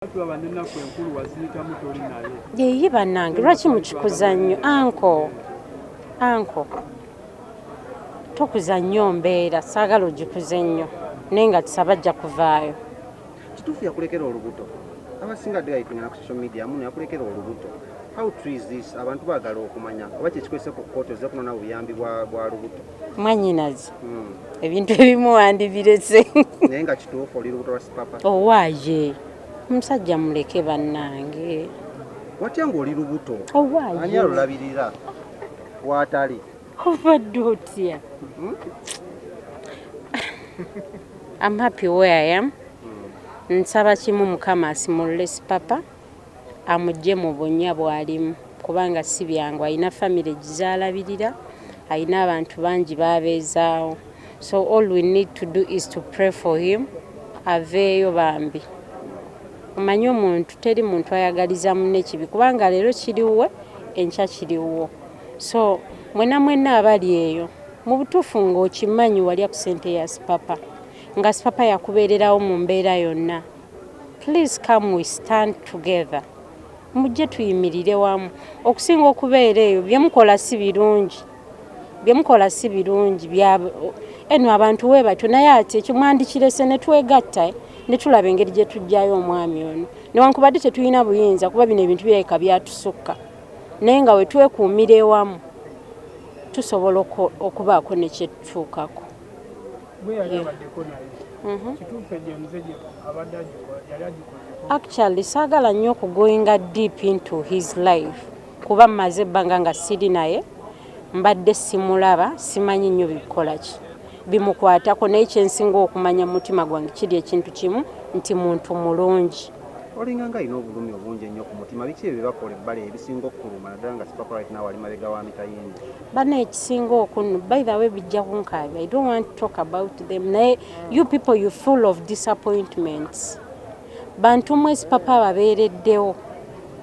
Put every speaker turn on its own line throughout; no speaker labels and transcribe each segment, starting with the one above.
Tulaba n'ennaku enkulu waziyitamu toli naye.
Yeyi bannange, lwaki mukikuza nnyo? Anko, anko, tokuza nnyo mbeera, saagala ogikuze nnyo, naye nga tusaba ajja kuvaayo.
Kituufu yakulekera olubuto? Abasinga dde ku social media muno yakulekera olubuto. How true is this? Abantu baagala okumanya oba kyekikwese ku kkooti ozze kunona buyambi bwa lubuto.
Mwanyinazi, ebintu ebimu wandibirese.
Naye nga kituufu oli lubuto lwa Sipapa?
Owaaye, omusajja muleke bannange.
Watya ng'oli lubuto?
Owaaye.
Ani alulabirira waatali?
Obadde otya? I'm happy where I am. Nsaba kimu, Mukama asimulule Sipapa, amugye mu bunnya bw'alimu, kubanga si byangu. Alina famire gizaalabirira, alina abantu bangi babeezaawo, so all we need to do is to pray for him aveeyo bambi. Omanyi omuntu, teri muntu ayagaliza munne kibi, kubanga leero kiriwe, enkya kiriwo. So mwena mwenna abali eyo, mu butuufu ng'okimanyi walya ku ssente ya Sipapa, nga Sipapa yakubeererawo mu mbeera yonna, please come, we stand together. Mujje tuyimirire wamu okusinga okubeera eyo. Byemukola si birungi, byemukola si birungi. Eno abantu we batyo, naye ate ekyo mwandikirese ne twegatta ne tulaba engeri gye tujjayo omwami ono, newankubadde tetulina buyinza, kuba bino ebintu birabika byatusukka, naye nga we twekuumira ewamu tusobola okubaako ne kyetutuukako.
Bwe yali abaddeko naye, kituufu egyo emize gye abadde agikola, yali agikozeko?
Actually, saagala nnyo okugoinga deep into his life, kuba mmaze ebbanga nga siri naye, mbadde simulaba, simanyi nnyo bikola ki bimukwatako, naye kyensinga okumanya mu mutima gwange kiri ekintu kimu nti muntu mulungi.
Olinga nga alina obulumi obungi ennyo ku mutima. Biki ebyo byebakola ebbali ebisinga okukuluma, naddala nga Sipapa right now ali mabega wa mitayimbi?
Bana, ekisinga okunno, by the way, bijja kunkaabya. I don't want to talk about them, naye you people, you full of disappointments. Bantu mwe, Sipapa ababeereddewo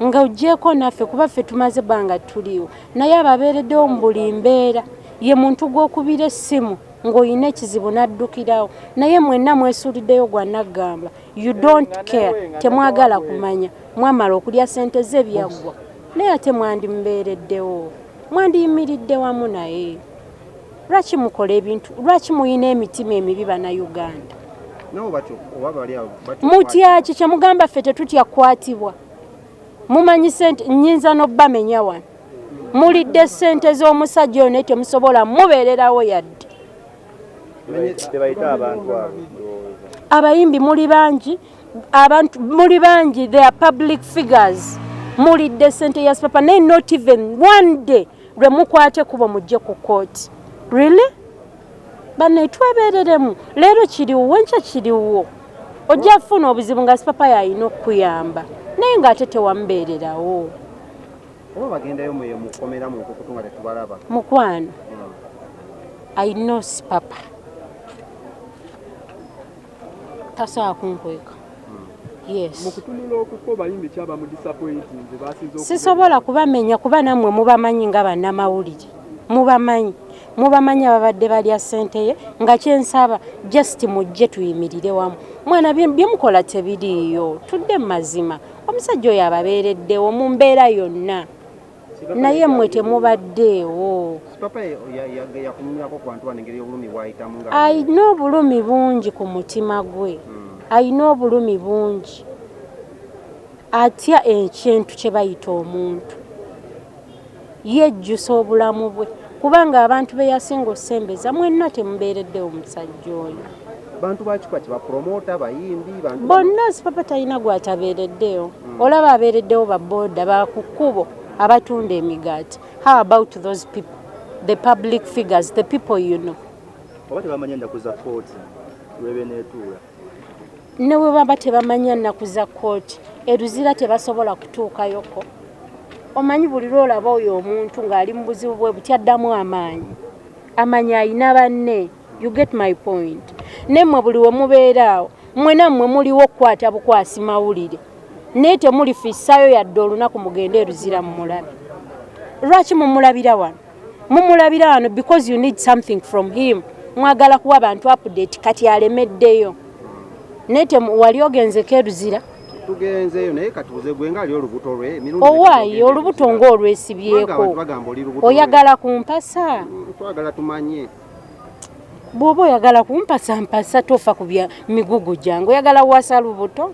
nga ogyeko naffe, kuba ffe tumaze ebbanga tuliwo, naye ababeereddewo mu buli mbeera. Ye muntu gw'okubira essimu ng'olina ekizibu n'addukirawo, naye mwenna mwesuuliddeyo gwa naggamba. You don't care, temwagala kumanya. Mwamala okulya sente ze, byaggwa, naye ate mwandimubeereddewo, mwandiyimiridde wamu naye. Lwaki mukola ebintu? Lwaki muyina emitima emibi, Bannayuganda?
Nabo batyo oba bali awo batyo?
Mutya ki kyemugamba? Ffe tetutya kukwatibwa. Mumanyi sente nyinza n'obbamenya wano. Mulidde sente z'omusajja oyo, naye temusobola mubeererawo yadde.
Tebayita abantu abo, ndowooza.
Abayimbi muli bangi, abantu muli bangi, they are public figures. Mulidde sente ya Sipapa, naye not even one day lwe mukwate kubo mujje ku kooti. Really, banne, twebereremu. Leero kiriwo, enkya kiriwo. Ojja kufuna obuzibu nga Sipapa yalina okukuyamba, naye ng'ate tewamubeererawo.
Oba bagendayo mweyo mukomera mu nkukutu nga tetubalaba?
Mukwano, I know Sipapa tasobola kunkweka. Yes.
Mu kutunula okukwo, bayimbi ki abamu disappointinze basinze okubeera?
Sisobola kubamenya, kuba nammwe mubamanyi nga bannamawulire, mubamanyi, mubamanyi ababadde balya ssente ye. Nga kyensaba, just mujje tuyimirire wamu. Mwana, byemukola tebiriiyo. Tudde mu mazima. Omusajja oyo ababeereddewo mu mbeera yonna, naye mmwe temubaddeewo.
Sipapa yakunyumyako ku bantu bano engeri y'obulumi bwayitamu nga
Alina obulumi bungi ku mutima gwe, alina obulumi bungi, atya ekintu kye bayita omuntu. Yejjusa obulamu bwe, kubanga abantu be yasinga osembeza mwenna temubeereddewo omusajja oyo.
Bantu bakikwa ki? Bapromota, bayimbi, bantu?
Bonna. Sipapa talina gwatabeereddeyo. Olaba abeereddewo babooda baku kkubo abatunda emigaati. How about those people, the public figures, the people you know?
Oba tebamanya ennaku za kooti lwebeneetuula?
Ne bwe baba tebamanya nnaku za kooti, eruzira tebasobola kutuukayoko. Omanyi buli lwolaba oyo omuntu ng'ali mu buzibu bwe buti, addamu amaanyi, amanyi ayina banne. You get my point? Nemmwe buli we mubeera awo, mmwe nammwe muliwo okukwata bukwasi mawulire, naye temulifissaayo yadde olunaku mugende eruzira mumulabe. Lwaki mumulabira wano? Mumulabira wano because you need something from him. Mwagala kuwa abantu update. Kati alemeddeyo, naye wali ogenzeko eruzira?
Tugenzeeyo, naye katubuze gwe nga ali olubuto lwe emirundi emeka
Owaayi,
gy'ogenda
olubuto
ebuzira?
Ng'olwesibyeko.
Kubanga abantu bagamba oli lubuto lwe.
Oyagala kumpasa?
Twagala tumanye.
Bw'oba oyagala kumpasa, mpasa, tofa ku bya migugu gyange. Oyagala wasa lubuto?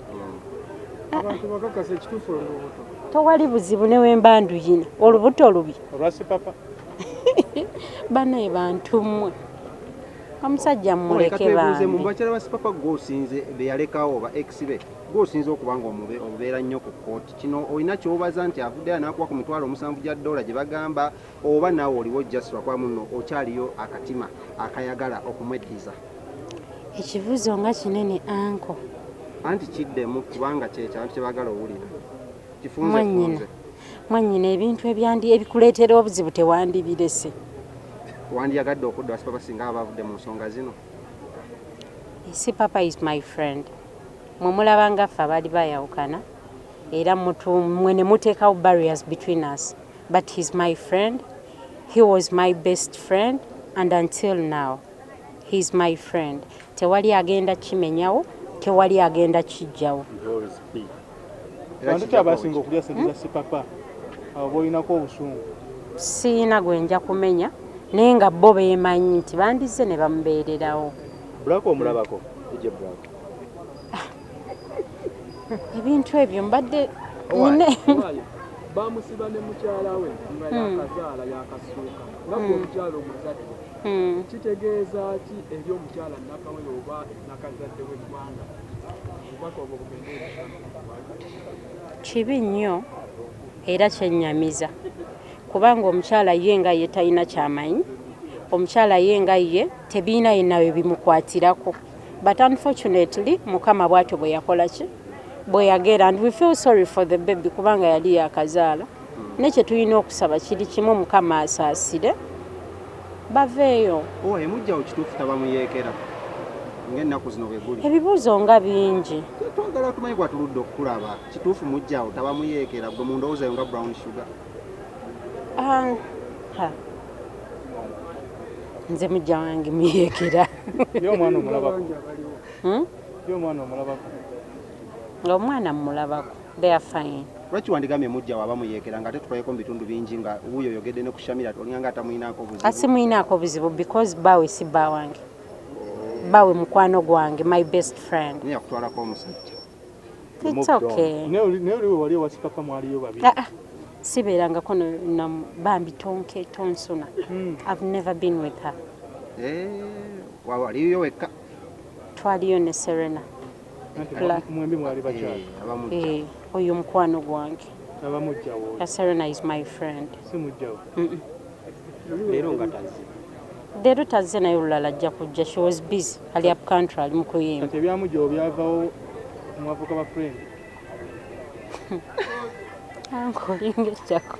Abantu bakakasa ekituufu, olubuto?
Tewali buzibu, ne wemba nduyina olubuto lubi.
Olwa Sipapa.
Banaye bantu mmwe, omusajja mmuleke.
Katwebuuze mu
Bambi.
bakyala ba Sipapa, gwosinze be yalekawo ba ex be, gwosinze okuba nga obeera nnyo ku kooti. Kino olina kyobaza nti avuddeyo n'akuwa ku 70,000 gya dola gye bagamba, oba naawe oliwo just lwakuba muno okyaliyo akatima akayagala okumweddiza?
Ekibuuzo nga kinene, anko.
Anti kiddemu, kubanga kyekyo abantu kyebaagala owulira. Kifunze.
Mwannyina.
Funze.
Mwannyina, ebintu ebyandi ebikuleetera obuzibu tewandibirese.
Wandiyagadde okudda wa Sipapa singa aba avudde mu nsonga zino?
Sipapa is my friend. Mwe mulaba nga ffe abaali bayawukana era mwe ne muteekawo barriers between us, but he's my friend. He was my best friend and until now he's my friend. Tewali agenda kimenyawo, tewali agenda kijjawo.
Always be.
Era
Bantu
kijja
ki abasinga
kuba.
okulya sente za Sipapa, abo bolinako obusungu?
Siina gwe nja kumenya, naye nga bo beemanyi nti bandizze ne bamubeererawo.
Black omulabako, DJ Black?
Ebintu ebyo mbadde
Owaaye.
nine.
Owaaye, bamusiba ne mukyala we nga yakazaala, yakasuuka, nga gwe omukyala omuzadde, kitegeeza ki eri omukyala nakawere oba nakazadde w'eggwanga? Obubaka obwo bugende eri?
Kibi nnyo era kyennyamiza, kubanga omukyala ye nga ye talina kyamanyi, omukyala ye nga ye tebiina yenawe bimukwatirako, but unfortunately Mukama bwatyo bwe yakola ki bwe yagera, and we feel sorry for the baby kubanga yali yakazaala. Ne kye tulina okusaba kiri kimu, Mukama asaasire baveeyo.
Owaye, mujjawo kituufu tabamuyeekera ng'ennaku zino bwe guli?
Ebibuuzo nga bingi.
Twagala tumanyi gwatuludde okukulaba. Kituufu mujjawo tabamuyeekera, gwe mu ndowooza yo nga Brown Sugar?
Ah, ha. Nze mujja wange muyeekera.
Ye omwana omulabako?
Bangi abaliwo.
Hmm?
Ye omwana omulabako?
Omwana mmulabako, they are fine.
Lwaki wandigambye mujjawo abamuyeekera nga ate tulayeko mu bitundu bingi nga wuuyo oyogedde ne ku Shamira, olinga nga atamuyinaako obuzibu?
Asimuyinaako buzibu because baawe si bba wange, baawe mukwano gwange, my best friend.
Naye yakutwalako omusajja.
It's
Moved on.
okay.
Naye oli we wali ewa Sipapa mwaliyo babiri.
Ah, ah. Sibeerangako na bambi tonke tonsuna. I've never been with her.
Eh, waliyo wekka?
Twaliyo ne Serena.
Anti
Black.
mwembi mwali bakyala.
Eh, abamujja.
Eh, oyo mukwano gwange.
Abamugjawo?
Ya, Serena is my friend.
Si mugjawo?
Mm-mm.
Leero nga tazze.
Leero tazze, naye olulala ajja kujja. She was busy, ali up country, ali mu kuyimba.
Kati ebyamugjawo byavawo, mwafuuka ba friend?
Ankolinga ekyako.